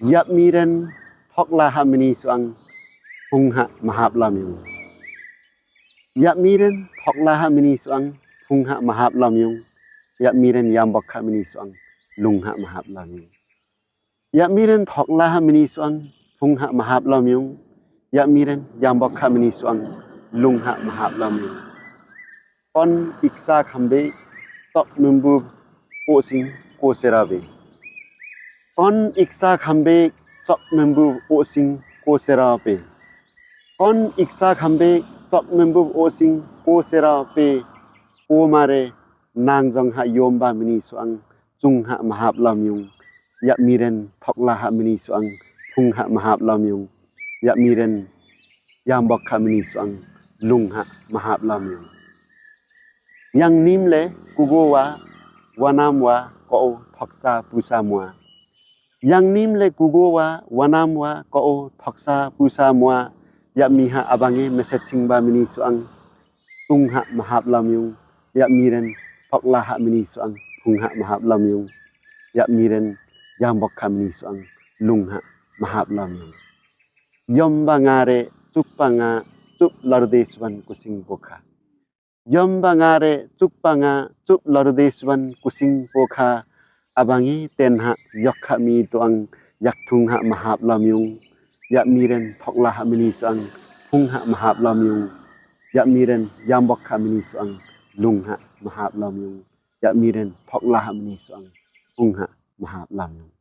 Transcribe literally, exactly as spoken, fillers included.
Yapmiren thokla ha mini suang phung ha mahap lamyung. Yapmiren thokla ha mini suang phung ha mahap lamyung. Yapmiren yambok ha mini suang lung ha mahap lamyung. Yapmiren thokla ha mini suang phung ha mahap lamyung. Yapmiren yambok ha mini suang lung ha mahap lamyung. Kon iksa khambe tok mimbu osing kosera be. Kon iksa khambe tok mimbu osing kosera be. Kon iksa khambe tok mimbu osing kosera be. Omare nangjong ha yomba mini suang chung ha mahap lamyung. Yapmiren thokla ha mini suang phung ha mahap lamyung. Yapmiren yambok ha mini suang lung ha mahap lamyung. Yangnim le kugo wa wanam wa ko o thoksa pusa mua. Yangnim le kugo wa wanam wa ko o thoksa pusa mua. Yapmi ha abange mesechingba mini suang phung ha mahap lamyung. Yapmiren thokla ha mini suang phung ha mahap lamyung. Yapmiren yambok ha mini suang lung ha mahap lamyung. Yomba ngare chukpa nga chup larude suban kusing bokha. Yomba ngare chukpa nga chup larude suban kusing bokha. Abangi ten ha yok ha mi tuang yak thung ha mahap lamyung. Yapmiren thokla ha mini suang phung ha mahap lamyung. Yapmiren yambok ha mini suang lung ha mahap lamyung. Yapmiren thokla ha mini suang phung ha mahap lamyung.